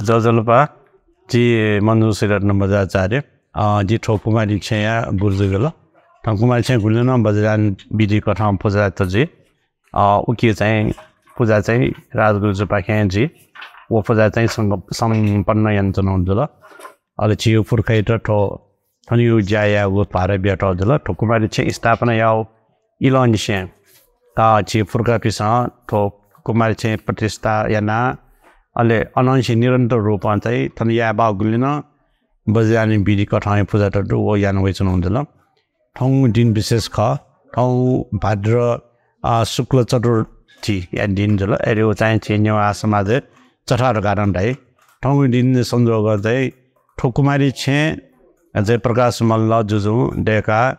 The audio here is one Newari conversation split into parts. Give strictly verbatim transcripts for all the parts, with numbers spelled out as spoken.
ज्वजलपा, जि मञ्जुश्री रत्न बज्राचार्य। अ, जि थ्व कुमारी छेँया गुरुजु जुल। थौं कुमारी छेँ गुलिं नं वज्रयान विधि कथं पुजा यात जुइ। अ, उकी चाहिँ पुजा चाहिँ राजगुरुजुपाखें जुइ। व पुजा चाहिँ सं-, सम्पन्न यानाच्वनागु जुल। अले झीगु पुर्खायात थ्व थनयु ज्या यायेगु भार बियातःगु जुल। थ्व कुमारी छेँ स्थापना याःगु इलंनिसें, अ, झी पुर्खापिन्सं थ्व कुमारी छेँ प्रतिष्ठा यानाः, अले अनंनिसें निरन्तर रूपं चाहिँ थन याये बाःगुलिं नं वज्रयान विधि कथं हे पुजा यात दु, व याना वयाच्वनागु जुल। थौं दिन विशेष खः। थौं भाद्र, अ, शुक्ल चतुर्थीया दिन जुल। अले व चाहिँ झी नेवाः समाजय् चथः धकाः नं धाइ। थौं दिन संजोगं चाहिँ थ्व कुमारी छेँ जयप्रकाश मल्ल जुजुं दय्काः,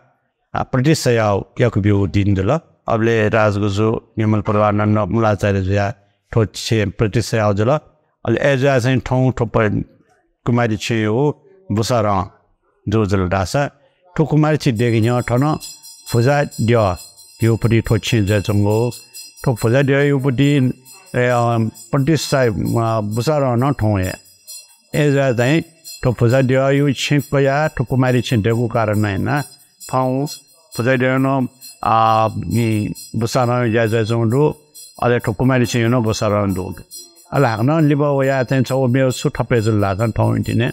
अ, प्रतिष्ठा याः, याकु ब्यूगु दिन जुल। अबलय् राजगुरु विमल प्रभानन्द मूलाचार्य जुयाः थ्व छेँ प्रतिष्ठा याः जुल। अले अय्जुयाः चाहिँ थौं थ्व प-, कुमारी छेँया बुसरं जू जुल धाःसा, थ्व कुमारी छेँ दय्के न्ह्यः थन भुजा द्यः युपति थ्व छेँ जुयाच्वंगु। थ्व भुजा द्यः युपति, ए, अ, प्रतिष्ठा, अ, बुसरं नं थौं हे। अय्जुयाः चाहिँ थ्व भुजा द्यःया छेँ कयाः थ्व कुमारी छेँ दय्कूगु कारणं यानाः थौं भुजा द्यःया नं, आ, उम्, बुसरं ज्या जुयाच्वंगु दु, अले थ्व कुमारी छेँया नं बुसरं दु। अले हाकनं लिपा वयाः चाहिँ छगू मेगु छु थप जुल धाःसा थौं दिने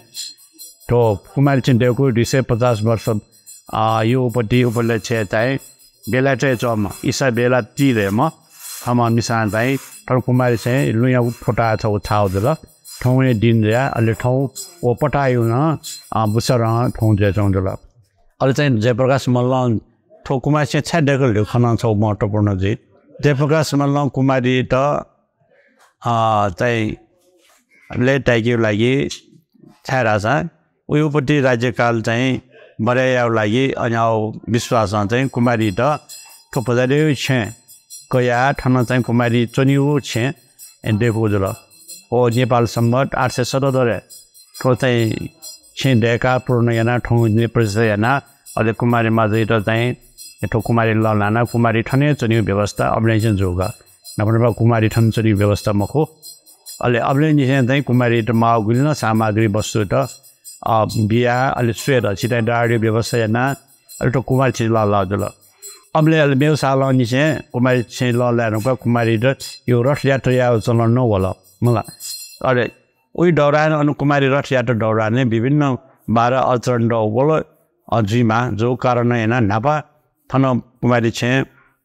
थ्व कुमारी छेँ दय्कूगु दुई सय पचास वर्ष, आ, युपति उपलक्ष्यय् चाहिँ बेलायतय् च्वंम्ह इसाबेला ती धयाम्ह थःम्ह मिसां चाहिँ थन कुमारी छेँ लुँयागु पता छगू छाःगु जुल। थौं हे दिन जुयाः अले थौं व पताया नं, अ, बुसरं थौं जुयाच्वंगु जुल। अले चाहिँ जयप्रकाश मल्लं थ्व कुमारी छेँ छाय् दय्कल धइगु खँ नं छगू महत्त्वपूर्ण जुइ। जयप्रकाश मल्लं कुमारीत, अ, चाहिँ लय् ताय्केगु लागि छाय् धाःसा उयुपति राज्यकाल चाहिँ बढे यायेगु लागि अज्याःगु विश्वासं चाहिँ कुमारीत थ्व भुजा द्यःया छेँ कयाः थन चाहिँ कुमारी च्वनीगु छेँ दय्कूगु जुल। व नेपाल सम्बत आठ सय सतहत्तरय् थ्व चाहिँ छेँ दय्काः पूर्ण यानाः थौं दिने प्रतिष्ठा यानाः अले कुमारी माजुयात चाहिँ थ्व कुमारी लःल्हानाः कुमारी थन हे च्वनीगु व्यवस्था अबलय्‌निसें जूगु। न्हापा न्हापा कुमारी थन च्वनीगु व्यवस्था मखु। अले अबलय्‌निसें चाहिँ कुमारीत माःगु गुलि नं सामग्री वस्तुत, अ, बियाः अले स्वयेत छितः डाँडाया व्यवस्था यानाः अले थ्व कुमारी छेँ लःल्हाःगु जुल। अबलय् अले मेगु सालंनिसें कुमारी छेँ लःल्हाये धुंकाः कुमारीतयु रथयात्रा यायेगु चलन नं वल मला। अले उइ दौरान अन कुमारी रथयात्रा दौरान विभिन्न बाधा अडचन दौ वल, अ, जुइमाः, जूगु कारणं यानाः न्हापा थन कुमारी छेँ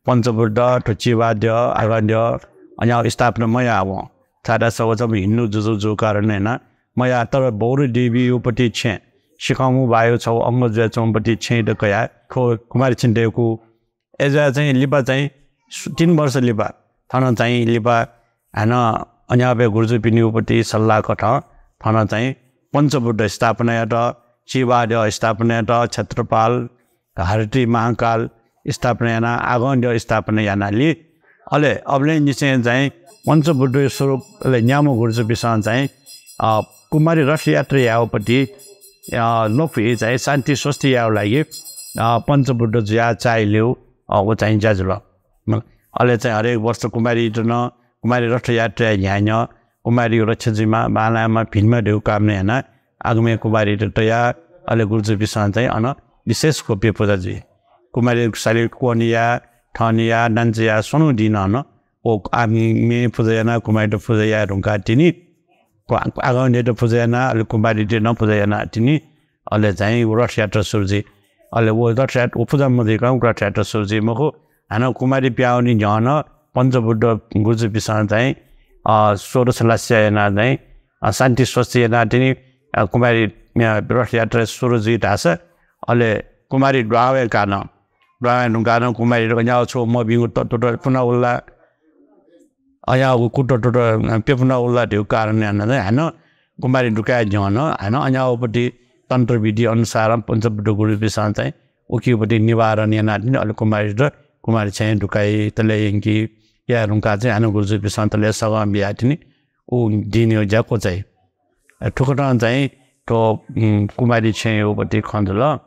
पञ्चबुद्ध, थ्व चिबाद्यः, आगंद्यः अज्याःगु स्थापना मयाः वं। छाय्धाःसा व चाहिँ हिन्दू जुजुं जूगु कारणं यानाः मयाः, तर बौरी देवीयुपति छेँ, सिखंमू बाःया छगू अंग जुयाच्वंपति छेँयात कयाः थ्व कुमारी छेँ दय्कूगु। अय्जुयाः चाहिँ लिपा चाहिँ सु-, तीन वर्ष लिपा थन चाहिँ लिपा हानं अज्याःम्ह गुरुजुपिनियुपति सल्लाह कथं थन चाहिँ पञ्चबुद्ध स्थापना यात, चिबाद्यः स्थापना यात, क्षेत्रपाल, हरति महाकाल स्थापना यानाः आगंद्यः स्थापना यानालि। अले अबलय्‌निसें चाहिँ पञ्चबुद्धया स्वरूप अले न्याम्ह गुरुजुपिसं चाहिँ, अ, कुमारी रथयात्रा यायेगुपति, अ, ल्वपुइ चाहिँ शान्ति स्वस्ति यायेगु लागि, अ, पञ्चबुद्ध जुयाः चाःहिलेगु, अ, व चाहिँ ज्या जुल। अले चाहिँ हरेक वर्ष कुमारीत नं कुमारी रथयात्राया न्ह्यान्ह्यः कुमारीया रक्षा जुइमा, बांलायेमा, भिनेमा धइगु कामना यानाः आगमय् कुमारीत तयाः अले गुरुजुपिसं चाहिँ अन विशेष गोप्य पुजा जुइ। कुमारी साली क्वनिया, थनिया, नान्चया स्वन्हु दिं नं अन व आगमय् पुजा यानाः कुमारीत पुजा याये धुंकाः तिनि। क्व-, आगमय्‌त पुजा यानाः अले कुमारीत नं पुजा यानाः तिनि। अले चाहिँ व रथयात्रा सुरु जुइ। अले व रथयात्रा, व पुजा मजुइकं रथयात्रा सुरु जुइ मखु। हानं कुमारी पिहां वनी न्ह्यः नं पञ्चबुद्ध गुरुजुपिसं चाहिँ, अ, षोडश लास्या यानाः चाहिँ, अ, शान्ति स्वस्ति यानाः तिनि, अ, कुमारी, अ, रथयात्रा सुरु जुइ धाःसा अले कुमारी द्वावय् कानं, द्वावय् धुंकाः नं कुमारी अज्याःगु छगू मभिंगु तत्वत प्यपुना वल ला, अज्याःगु कुतत्वत प्यपुना वल ला धइगु कारणं यानाः चाहिँ हानं कुमारी दुकाये न्ह्यः नं हानं अज्याःगुपति तन्त्र विधि अनुसारं पञ्चबुद्ध गुरुपिसं चाहिँ उकिपति निवारण यानाः तिनि। अले कुमारीत कुमारी छेँय् दुकाइ, तले यंकि, याये धुंकाः चाहिँ हानं गुरुजुपिसं तले सगं बियाः तिनि। उ दिनया ज्या क्वचाइ। थुकथं चाहिँ थ्व, उम्, कुमारी छेँयागुपति खँ जुल।